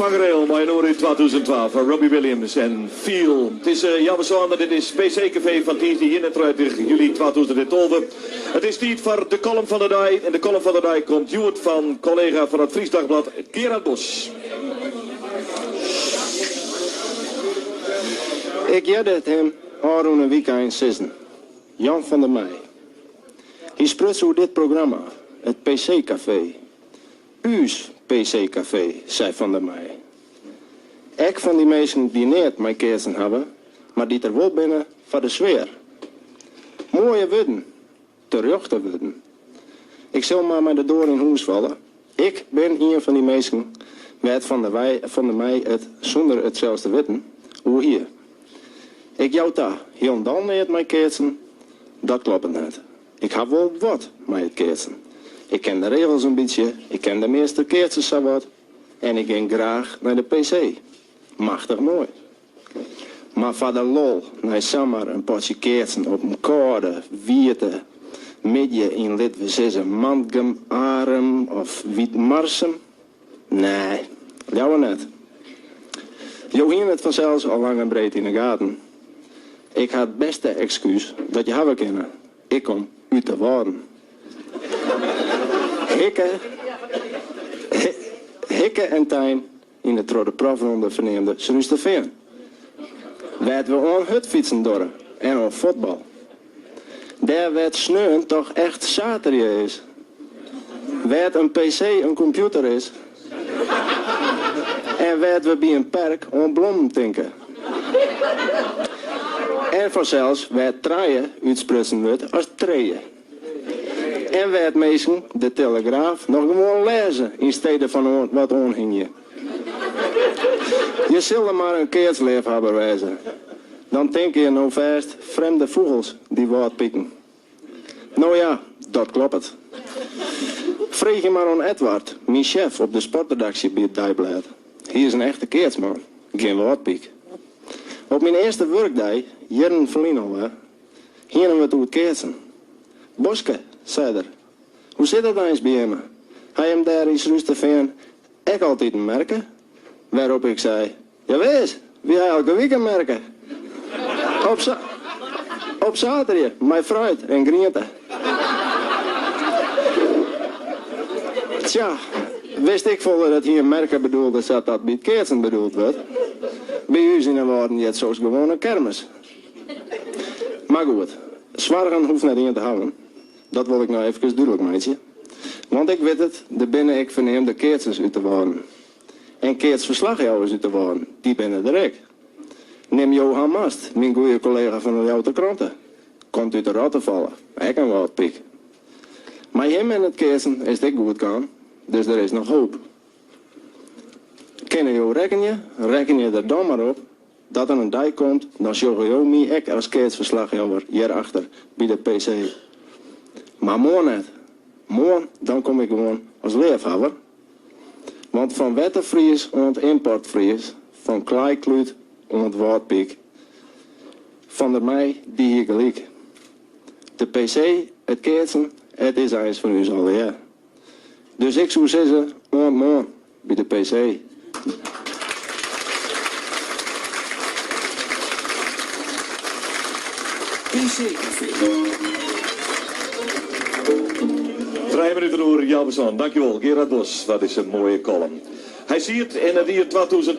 Vangrail mei in oar út 2002 fan Robbie Williams en Feel. It is healwei sânen, dit is PC Kafee fan tiisdei 31 july 2012. It is tiid foar de kollum fan de dei en de kollum fan de dei komt hjoed fan kollega fan it Friesch Dagblad Gerard Bos. Ik hearde it him ôfrûne wykein sizzen, Jan van der Meij. Hy spruts oer dit programma, it PC Kafee. Us PC Kafee, sei Van der Meij. Ek fan dy minsken dy't neat mei keatsen hawwe, mar dy't der wol binne foar de sfear. Moaie wurden, terjochte wurden. Ik sil mar mei de doar yn hûs falle, ik bin ien fan dy minsken wêr't Van der Meij it, sûnder it sels te witten, oer hie. Ik jou ta, hielendal neat mei keatsen, dat kloppet net. Ik haw wol wat mei it keatsen. Ik ken de regels in bytsje, ik ken de measte keatsers sawat en ik gean graach nei de PC. Machtich moai. Mar foar de lol nei samar in potsje keatsen op in kâlde, wiete middei yn lit we sizze Mantgum, Arum of Wytmarsum? Nee, leaver net. Jo hiene it fansels al lang en breed yn 'e gaten. Ik ha it bêste ekskús dat je hawwe kinne, ik kom út de Wâlden. Hikke, hikke en tein yn it troch de profronde ferneamde Surhústerfean, wêr't we oan hurdfytsen dogge en oan fuotbal. Dêr wêr't sneon toch echt saterdei is. Wêr't in PC in kompjûter is. En wêr't we by in perk oan blommen tinke. En fansels wêr't trije útsprutsen wurdt as trije. En wêr't minsken de Telegraaf noch gewoan lêze yn stede fan wat oanhingje. Je sille mar in keatsleafhawwer wêze. Dan tinke je no fêst frjemde fûgels, dy Wâldpiken. No ja, dat kloppet. Freegje mar oan Edward, myn sjef op de sportredaksje by it Deiblêd. Hy is in echte keatsman, gjin Wâldpyk. Op myn earste wurkdei, jierren ferlyn alwer, hiene we it oer it keatsen. Boske, sei er, hoe sit dat eins by jimme? Ha jim dêr yn Surhústerfean ek altyd in merke? Wêrop ik sei, Jawis, wy ha elke wike in merke. Op op saterdei mei fruit en griente. Tsja, wist ik folle dat hy in merke bedoelde sa't dat by it keatsen bedoeld wurdt. By ús yn 'e Wâlden hjit soks gewoan in kermis. Mar goed, soargen hoecht net ien te hawwen. Dat wol ik no efkes dúdlik meitsje. Want ik wit it, der binne ek ferneamde keatsers út de Wâlden. En keatsferslachjouwers út de Wâlden, dy binne der ek. Nim Johan Mast, myn goeie kollega fan de Ljouwerter Krante. Komt út de Rottefalle, ek in Wâldpyk. Mei him en it keatsen is it ek goed kaam, dus der is noch hoop. Kinne jo rekkenje, rekkenje der dan mar op dat der in dei komt, dan sjogge jo my ek as keatsferslachjouwer hjirachter by de PC. Mar moarn net. Moarn dan kom ik gewoan as leafhawwer. Want fan wetterfries oant ymportfries, fan klaaiklút oant Wâldpyk, Van der Meij dy hie gelyk. De PC, it keatsen, it is eins fan ús allegear. Dus ik soe sizze, oant moarn by de PC. PC Kafee. Trije minuten oer healwei sânen. Dankjewol Gerard Bos, dat is in moaie kollum. Hy siet yn it jier 2000.